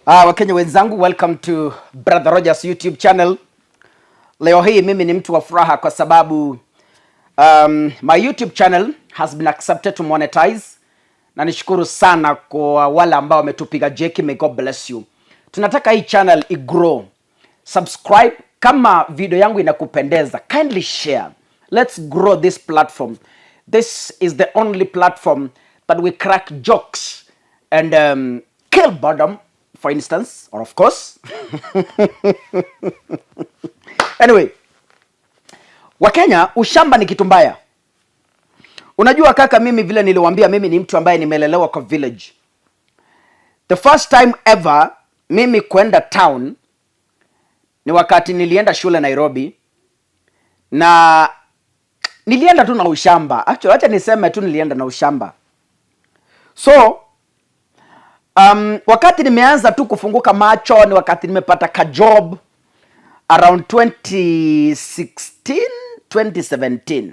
Wakenya wenzangu, welcome to Brother Rogers YouTube channel. Leo hii mimi ni mtu wa furaha kwa sababu my YouTube channel has been accepted to monetize, na nishukuru sana kwa wale ambao wametupiga jeki. May God bless you. Tunataka hii channel igrow. Subscribe kama video yangu inakupendeza, kindly share. Let's grow this platform. This is the only platform that we crack jokes and kill boredom, for instance, or of course. Anyway, Wakenya, ushamba ni kitu mbaya. Unajua kaka, mimi vile niliwaambia, mimi ni mtu ambaye nimelelewa kwa village. The first time ever mimi kwenda town ni wakati nilienda shule Nairobi, na nilienda tu na ushamba. Actually, acha niseme tu nilienda na ushamba. So wakati nimeanza tu kufunguka macho ni wakati nimepata ka job around 2016 2017,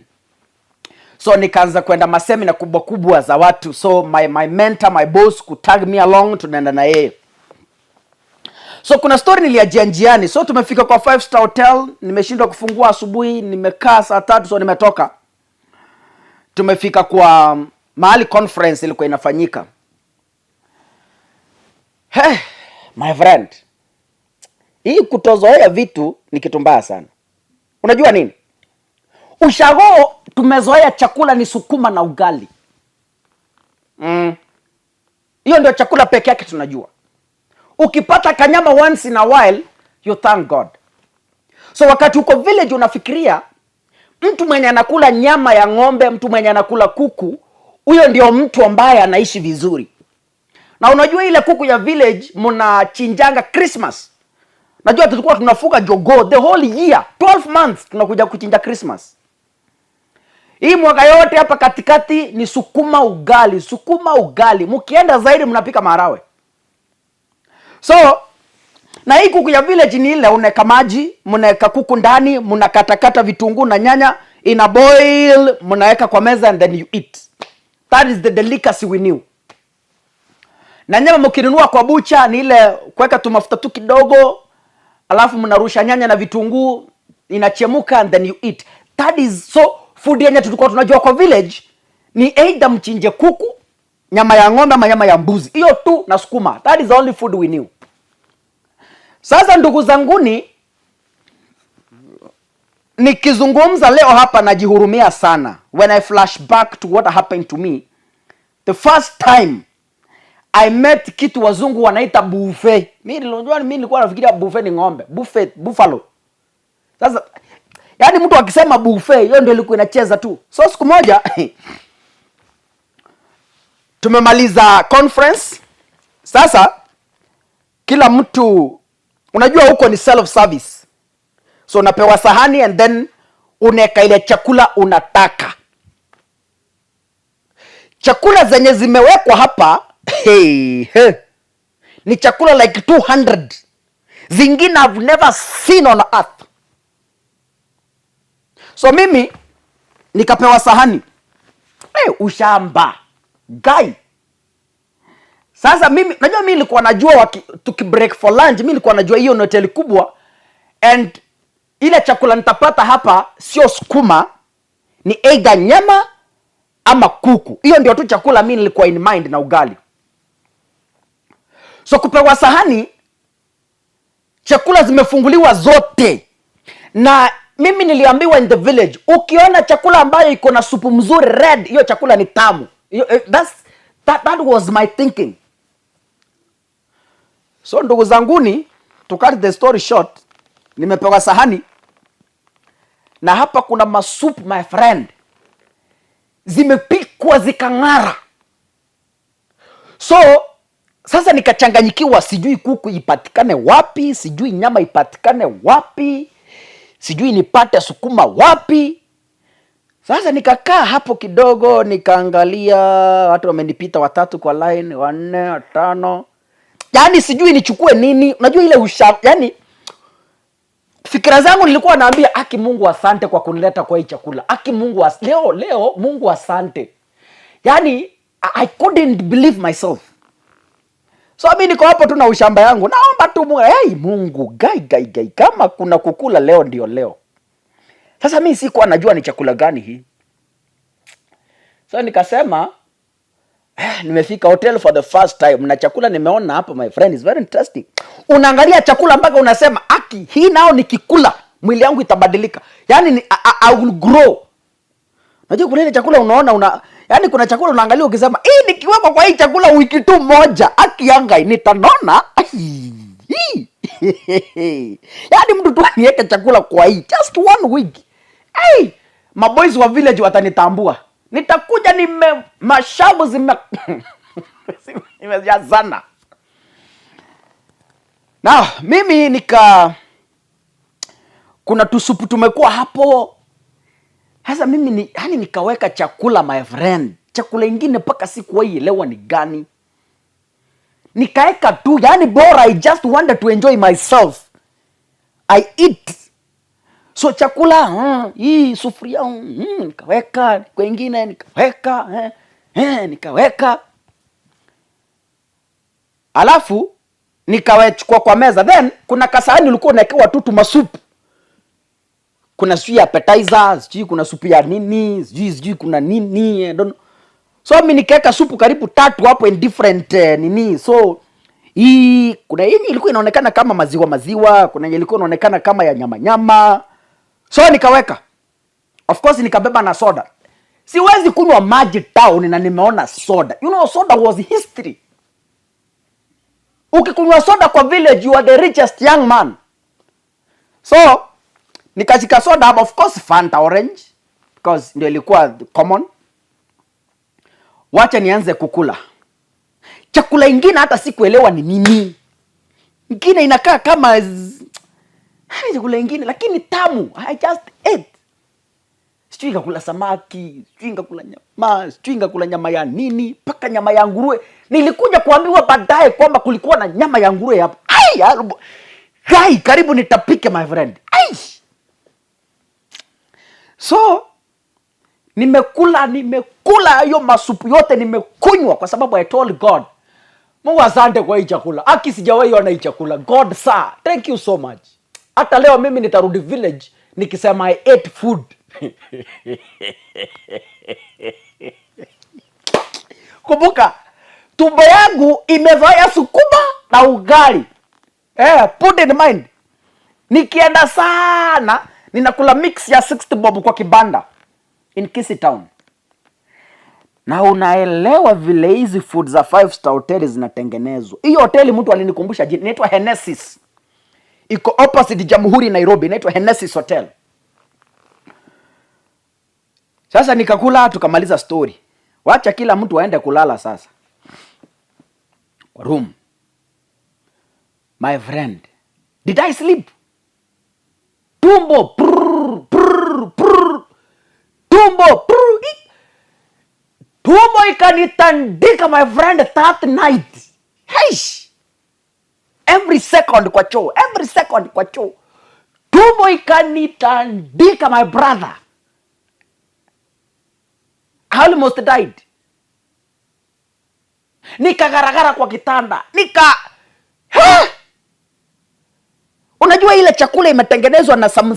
so nikaanza kwenda masemina kubwa kubwa za watu, so my mentor, my boss kutag me along, tunaenda na yeye. So kuna story niliachia njiani. So tumefika kwa five star hotel, nimeshindwa kufungua asubuhi, nimekaa saa 3, so nimetoka. Tumefika kwa mahali conference ilikuwa inafanyika. Hey, my friend, hii kutozoea vitu ni kitu mbaya sana. Unajua nini? Ushago tumezoea chakula ni sukuma na ugali. Hiyo ndio chakula peke yake tunajua. Ukipata kanyama once in a while, you thank God. So wakati uko village unafikiria mtu mwenye anakula nyama ya ng'ombe, mtu mwenye anakula kuku, huyo ndio mtu ambaye anaishi vizuri. Na unajua ile kuku ya village mnachinjanga Christmas. Najua tulikuwa tunafuga jogoo the whole year, 12 months tunakuja kuchinja Christmas. Hii mwaka yote hapa katikati ni sukuma ugali, sukuma ugali. Mkienda zaidi mnapika maharagwe. So na hii kuku ya village ni ile unaweka maji, mnaweka kuku ndani, mnakatakata vitunguu na nyanya, ina boil, mnaweka kwa meza and then you eat. That is the delicacy we knew. Na nyama mkinunua kwa bucha ni ile kuweka tu mafuta tu kidogo, alafu mnarusha nyanya na vitunguu, inachemuka and then you eat. That is so food yenye tulikuwa tunajua kwa village ni either mchinje kuku, nyama ya ng'ombe ama nyama ya mbuzi, hiyo tu na sukuma. That is the only food we knew. Sasa ndugu zanguni, nikizungumza leo hapa najihurumia sana when I flash back to what happened to me the first time I met kitu wazungu wanaita buffet. Mimi nilijua, mimi nilikuwa nafikiria buffet ni ng'ombe, buffet, buffalo. Sasa yaani mtu akisema buffet, hiyo ndio ilikuwa inacheza tu. So siku moja tumemaliza conference. Sasa kila mtu, unajua huko ni self service, so unapewa sahani and then unaweka ile chakula unataka. Chakula zenye zimewekwa hapa, hey, hey, ni chakula like 200 zingine I've never seen on earth. So mimi nikapewa sahani, hey, ushamba guy. Sasa mimi najua, mimi nilikuwa najua tukibreak for lunch, mimi nilikuwa najua hiyo ni hoteli kubwa and ile chakula nitapata hapa sio sukuma, ni either nyama ama kuku. Hiyo ndio tu chakula mimi nilikuwa in mind na ugali. So kupewa sahani, chakula zimefunguliwa zote, na mimi niliambiwa in the village, ukiona chakula ambayo iko na supu mzuri red, hiyo chakula ni tamu. Hiyo, that was my thinking. So ndugu zanguni, to cut the story short, nimepewa sahani na hapa kuna masupu, my friend, zimepikwa zikang'ara. So sasa nikachanganyikiwa, sijui kuku ipatikane wapi, sijui nyama ipatikane wapi, sijui nipate sukuma wapi. Sasa nikakaa hapo kidogo, nikaangalia watu wamenipita, watatu kwa line, wanne, watano, yaani sijui nichukue nini. Unajua ile yani fikira zangu nilikuwa naambia, "Aki Mungu asante kwa kunileta kwa hii chakula. Aki Mungu leo leo Mungu asante." Yani I couldn't believe myself. So mi niko hapo tu na ushamba yangu, naomba tu Mungu, hey, Mungu gai gai gai, kama kuna kukula leo ndio leo. Sasa mi sikuwa najua ni chakula gani hii, so nikasema nimefika hotel for the first time na chakula nimeona hapa, my friend, is very interesting. Unaangalia chakula mpaka unasema, "Aki, hii nao nikikula mwili yangu itabadilika, yaani I will grow." Unajua kuna ile chakula unaona yaani kuna chakula unaangalia ukisema, "Hii nikiwekwa kwa hii chakula wiki tu moja, aki yangai nitanona." Ai, hii. Yaani mtu tu aniweke chakula kwa hii just one week. Hey, maboys wa village watanitambua. Nitakuja nime mashavu zimejazana. Na mimi kuna tusupu tumekuwa hapo. Sasa mimi yani nikaweka chakula, my friend, chakula ingine mpaka sikuwahi elewa ni gani. Nikaeka tu, yani bora I just wanted to enjoy myself. I eat. So chakula hii sufuria nikaweka kwengine, nikaweka nikaweka, alafu nikawechukua kwa meza. Then kuna kasahani ulikuwa unawekewa tu tumasupu, kuna sijui appetizer, sijui kuna supu ya nini, sijui kuna nini, I don't know. So mi nikaweka supu karibu tatu hapo in different nini. So hii kuna yenye ilikuwa inaonekana kama maziwa maziwa, kuna yenye ilikuwa inaonekana kama ya nyama nyama. So nikaweka, of course nikabeba na soda. Siwezi kunywa maji town na nimeona soda. You know, soda was history. Ukikunywa soda kwa village, you are the richest young man. So nikashika soda, of course Fanta orange, because ndio ilikuwa common. Wacha nianze kukula chakula ingine, hata sikuelewa ni nini. Ingine inakaa kama yaani chakula ingine lakini tamu. I just ate. Sijui nikakula samaki, sijui nikakula nyama, sijui nikakula nyama ya nini, mpaka nyama ya nguruwe. Nilikuja kuambiwa baadaye kwamba kulikuwa na nyama ya nguruwe hapo. Ai, gai, karibu nitapike, my friend. Ai. So nimekula, nimekula hiyo masupu yote nimekunywa, kwa sababu I told God, "Mungu, asante kwa hii chakula. Aki sijawahi ona hii chakula. God sir, thank you so much. Hata leo mimi nitarudi village nikisema I ate food." Kumbuka tumbo yangu imezoea sukuma na ugali. Put in mind. Nikienda sana ninakula mix ya 60 bob kwa kibanda in Kisii town. Na unaelewa vile hizi food za five star hotel zinatengenezwa. Hiyo hoteli, mtu alinikumbusha jina, inaitwa Henesis. Iko opposite Jamhuri, Nairobi, inaitwa Henesis Hotel. Sasa nikakula, tukamaliza story. Wacha kila mtu aende kulala sasa kwa room. My friend, did I sleep? Tumbo prrr, prrr, prrr. Tumbo prrr. Tumbo ikanitandika, my friend, that night. Hey! Every second kwa choo, every second kwa choo. Tumbo ikanitandika, my brother. I almost died. Nikagaragara kwa kitanda, ha! Unajua ile chakula imetengenezwa na some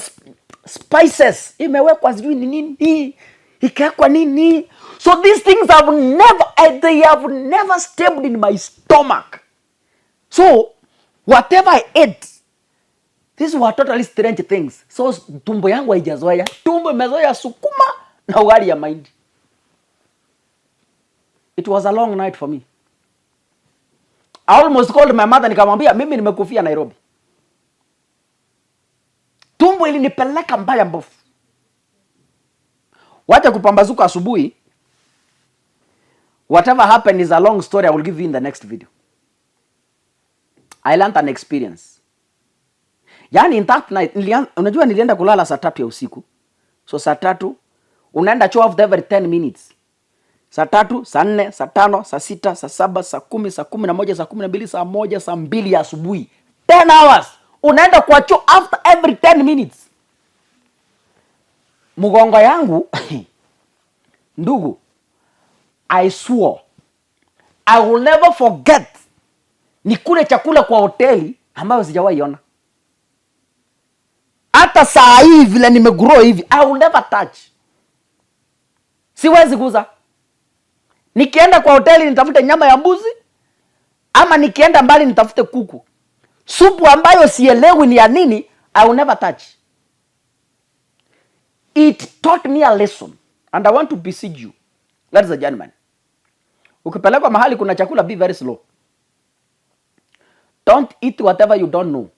spices, imewekwa sijui ni nini, ikawekwa nini. So these things have never, they have never stayed in my stomach. So whatever I ate, these were totally strange things. So tumbo yangu haijazoea, tumbo imezoea sukuma na ugali ya mahindi. It was a long night for me. I almost called my mother, nikamwambia mimi nimekufia Nairobi. Tumbo ilinipeleka mbaya mbovu. Wacha kupambazuka asubuhi. Whatever happened is a long story I will give you in the next video. I learned an experience. Yani in that night, unajua nilienda kulala saa 3 ya usiku. So saa 3 unaenda choo after every 10 minutes. Saa 3, saa 4, saa 5, saa 6, saa 7, saa 10, saa 11, saa 12, saa 1, saa 2 ya asubuhi. 10 hours. Unaenda kwa choo after every 10 minutes. Mgongo yangu, ndugu, I swore I will never forget. Nikule chakula kwa hoteli ambayo sijawahi ona. Hata saa hii vile nimegrow hivi, I will never touch. Siwezi guza. Nikienda kwa hoteli nitafute nyama ya mbuzi, ama nikienda mbali nitafute kuku. Supu ambayo sielewi ni ya nini, I will never touch. It taught me a lesson and I want to beseech you, ladies and gentlemen. Ukipelekwa mahali kuna chakula, be very slow. Don't eat whatever you don't know.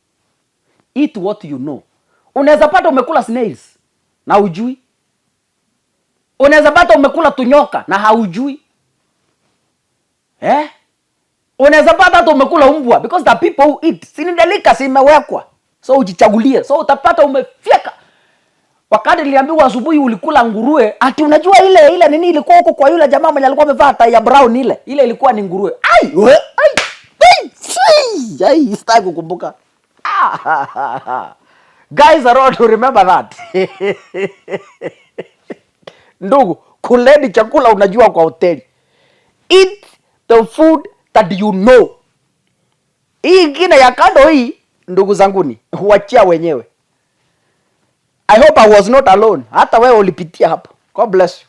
Eat what you know. Unaweza pata umekula snails na hujui. Unaweza pata umekula tunyoka na haujui. Eh? Unaweza pata hata umekula umbwa, because the people who eat, si ni delicacy imewekwa. So ujichagulie. So utapata umefyeka. Wakati niliambiwa asubuhi ulikula nguruwe, ati unajua ile ile nini ilikuwa huko kwa yule jamaa mwenye alikuwa amevaa tai ya brown, ile. Ile ilikuwa ni nguruwe. Ai, we, ai, ai, si, ai, sitaki kukumbuka. Ah, guys are to remember that. Ndugu, kuleni chakula unajua kwa hoteli. Eat the food that you know. Hii ingine ya kando hii, ndugu zanguni, huachia wenyewe. I hope I was not alone. Hata wewe ulipitia hapo. God bless you.